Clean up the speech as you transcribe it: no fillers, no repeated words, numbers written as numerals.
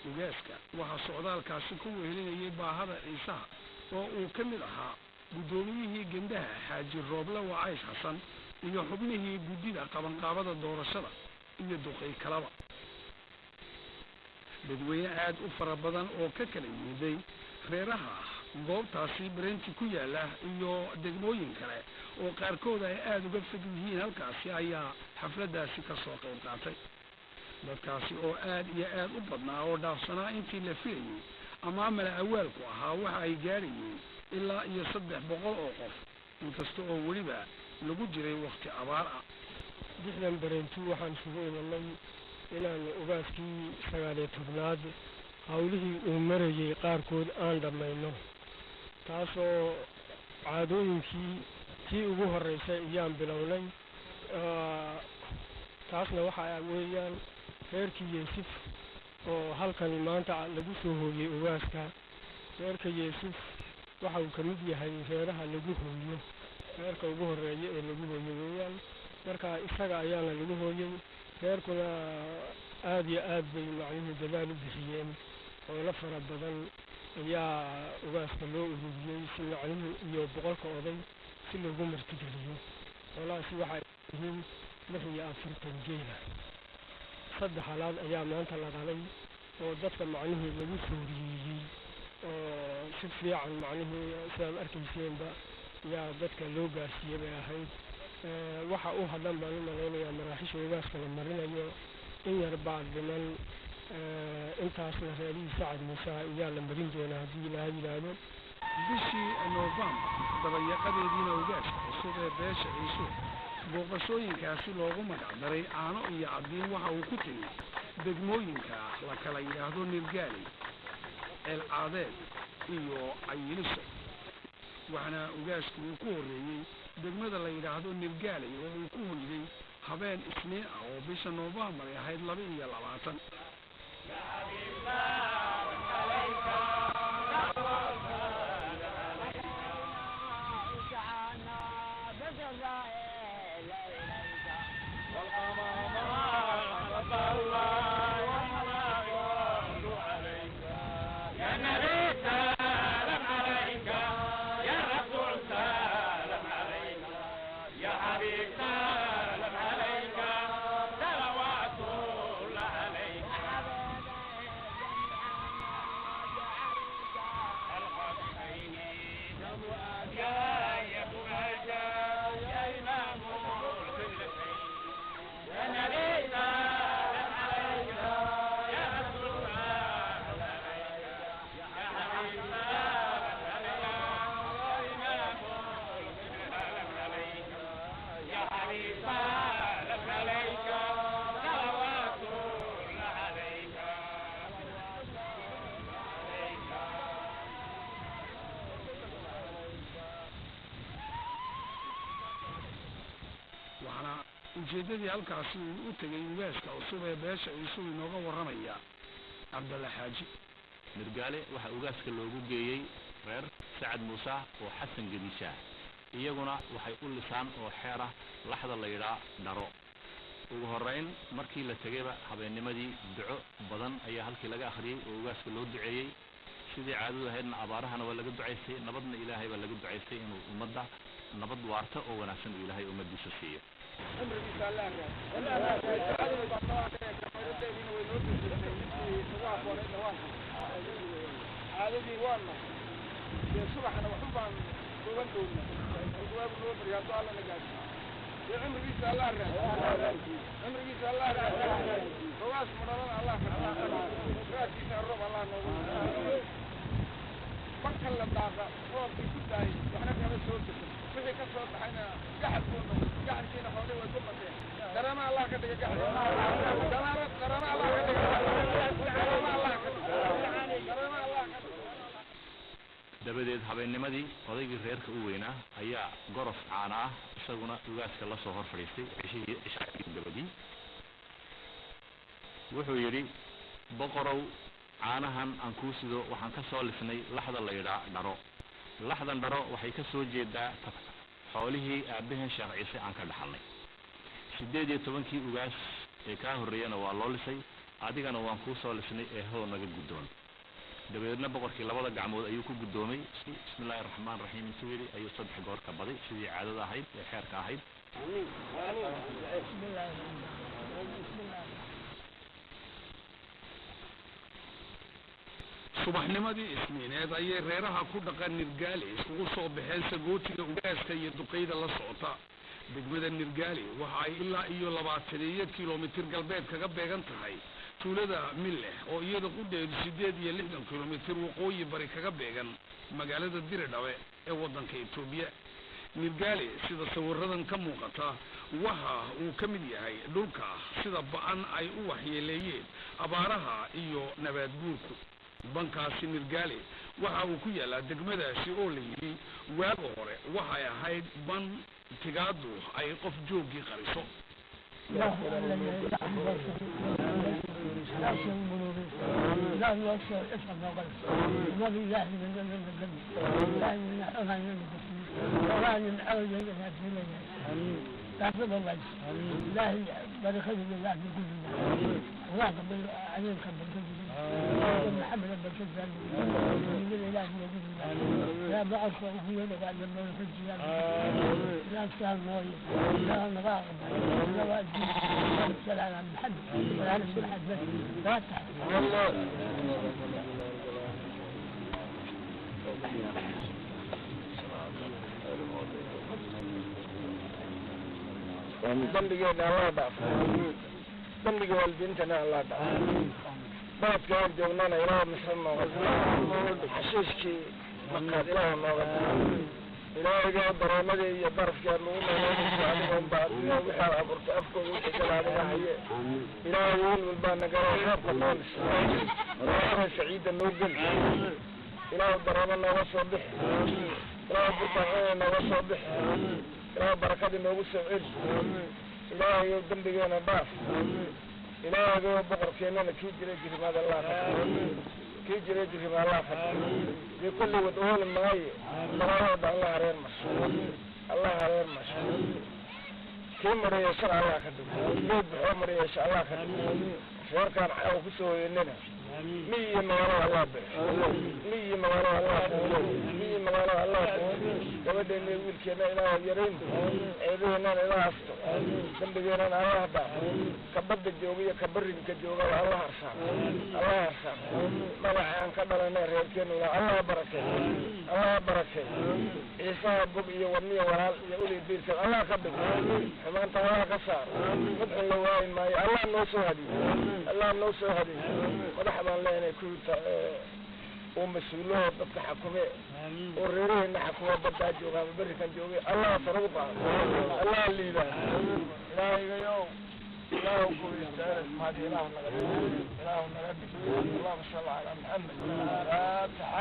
Ugaaska waxaa socdaalkaasi ku wehelinayay baahada Ciisaha oo uu ka mid ahaa guddoomiyihii gendaha, Xaaji Rooble Wacays Xasan, iyo xubnihii guddida qabanqaabada doorashada iyo duqay kalaba. Dadweyne aada u fara badan oo ka kala yimiday reeraha goobtaasi Brenti ku yaala iyo degmooyin kale oo qaarkood ay aada uga fog yihiin halkaasi ayaa xafladdaasi ka soo qayb qaatay. Dadkaasi oo aada iyo aada u badnaa oo dhaafsanaa intii la filayey ama mala awaalku ahaa, waxa ay gaadhayeen ilaa iyo 300 oo qof, inkasta oo weliba lagu jiray wakhti abaar ah. Dixdan Barentu waxaan isugu imanay inaan ugaaskii 19aad hawlihii uu marayey qaarkood aan dhammayno, taasoo caadooyinkii tii ugu horreysay iyaan bilownay. Taasna waxa weeyaan reerkii Yeesuf oo halkan maanta lagu soo hooyey ugaaska. Reerka Yeesuf waxa uu ka mid yahay reeraha lagu hooyo, reerka ugu horreeya ee lagu hooyo weeyaan. Marka isaga ayaana lagu hooyey. Reerkuna aada iyo aad bay macnuhu dadaal u bixiyeen. Xoolo fara badan ayaa ugaaska loo ururiyey si macnuhu iyo 100ka oday si loogu martigeliyo. Xoolahaasi waxay yihiin 46 geela, 3 halaad ayaa maanta la qalay oo dadka macnihii lagu sooriyeeyey oo si fiican macnihii sidaad arkayseenba yaa dadka loo gaarsiiyey bay ahayd. Waxa u hadlan baan u malaynayaa maraaxiisha ugaaska la marinayo in yar baa dhiman. Intaasna reerihii Sacad Muuse ayaa la marin doonaa haddii Ilaahay yidhaahdo. Bishii Noofembar dabayaqadeediina ugaaska cusub ee beesha Ciisu booqashooyinkaasi loogu magac daray caano iyo caddiin waxa uu ku tegey degmooyinka la kala yidhaahdo Nirgaaley, Ceelcaadeed iyo Cayiliso. Waxaana ugaasku uu ku horreeyey degmada la yidhaahdo Nirgaaley oo uu ku hoyday habeen Isniin ah oo bisha Noofembar ay ahayd 22. Waxaana ujeeddadii halkaasi uu u tegay ugaaska cusub ee beesha Ciisuu inooga warramaya Cabdalla Xaaji. Nirgaale waxaa ugaaska loogu geeyey reer Sacad Muuse oo Xasan Gedishaah, iyaguna waxay u lisaan oo xeer ah laxda la yidhaa dharo. Ugu horrayn markii la tegayba habeennimadii duco badan ayaa halkii laga akhriyey oo ugaaska loo duceeyey. Sidii caadadu ahaydna abaarahana waa laga ducaystay, nabadna Ilaahay baa laga ducaystay inuu ummadda nabad waarta oo wanaagsan uu Ilaahay ummaddiisa siiyo. Cimrigiisa Allah raad, way noo dejisay intii nagu habboonaydna waan caadadii waana dee subaxna waxun baan duuban doonaa waagu noo barya hadduu Alla na gaarsiiyo. Dee cimrigiisa Allah raad, cimrigiisa Allah raad, rogaas mudhalana Allah ka raadkiisa roob Allah noogu marka la daaqa. Roobkii ku daayay waxna kama soo bixin, wixii ka soo baxayna gaxal buu noqday, gaxalkiina xoolihii way ku bateen. Darama Allah ka dhiga gaxal, darama, darama Allah ka dhiga, darama Allah ka dhiga, darama Allah ka dhiga. Dabadeed habeennimadii odaygii reerka u weynaa ayaa gorof caana ah isaguna ugaaska la soo hor fadhiistay cishihii cishagii dabadii. Wuxuu yidhi: "Boqorow, Caanahan aan kuu sido waxaan ka soo lisnay laxda la yidhaa Dharo. Laxdan Dharo waxay ka soo jeedaa xoolihii aabbaheen Sheekh Ciise aan ka dhaxalnay. 18-kii ugaas ee kaa horreeyana waa loo lisay, adigana waan kuu soo lisnay ee how naga guddoon. Dabadeedna boqorkii labada gacmood ayuu ku guddoomay. Bismillahi raxmaan raxiim intuu yidhi ayuu saddex goor ka baday, sidii caadada ahayd ee xeerka ahayd. Subaxnimadii Isniineed ayay reeraha ku dhaqan Nirgaali iskugu soo baxeen sagootiga ugaaska iyo duqeyda la socota. Degmada Nirgaali waxa ay ilaa iyo 20 kilomitir galbeed kaga beegan tahay tuulada Milleh, oo iyada qudheedu 68 kilomitir waqooyi bari kaga beegan magaalada Diridhabe ee waddanka Etoobiya. Nirgaali, sida sawiradan ka muuqata, waxa uu ka mid yahay dhulka sida ba-an ay u waxyeeleeyeen abaaraha iyo nabaad guurku. Bankaasi Nirgaali waxa uu ku yaalaa degmadaasi oo la yidhi waaga hore waxay ahayd ban tigaadu ay qof jooggii qariso. Dambigeena Allah dhaafo, dambiga waalidiintana Allah dhaafo. Baladka aan joognana Ilaah misra nooga, xashiishkii maqaad Ilaah nooga. Ilaahayga, daroomadii iyo barafkii aad nagu noolaynayso adiga unba adiga wixii aad abuurtay afkooda wixii kale adiga haye. Ilaahay, welwel baa nagala, roobka noo lis, ilaahay saciidda noo geli, Ilaahu darooma nooga soo bixi, Ilaahu burtaan nooga soo bixi, Ilaahu barakadii noogu soo celi. Ilaahayow, dembigeena dhaaf. Ilaahayow, boqorkeennana kii jiray jirimaad Allah ka, kii jiray jirima Allah ka dii kulligood ooli maaye. Balaayoodha Allah hareer marsho, Allah hareer marsho. Kii mareeyashana Allah ka dhigo, kii buxoo mareeyasha Allah ka dhigo. Reerkaan caawa kusoo hoyanana miyi iyo magaalada Allah bixo, miyi iyo magaalada Allah bixo, miyi magaalada Allah bixo. Gabadheena iyo wiilkeena Ilaah yarayn, ceebaheennana Ilaah asto, dembigeenana Allah dhaaf. Ka badda jooga iyo ka barrinka joogaba Allah harsaan, Allah harsaan. Magaca aan ka dhalanay reerkeenu ilaa Allah barakey, Allah barakey. Ciisaha bog iyo wadniya walaal iyo uli biirka Allah ka dhigo, xumaanta Allah ka saar. Mid xun la waayi maayo. Allah noo soo hadiyo, Allah noo soo hadiyo. Madax baan leenahay kuwita oo mas-uulaho dadka xakume oo reeraheena xakumo, baddaa jooga ama berrikan joogay, Allah sare u qaado, Allah liibaa. Ilaahaygayow, Ilaahu ku istaaras mahadi, Ilaahu naga dhig, Ilaahu naga dhig. Allahuma salli calaa Maxamed. Faatixa.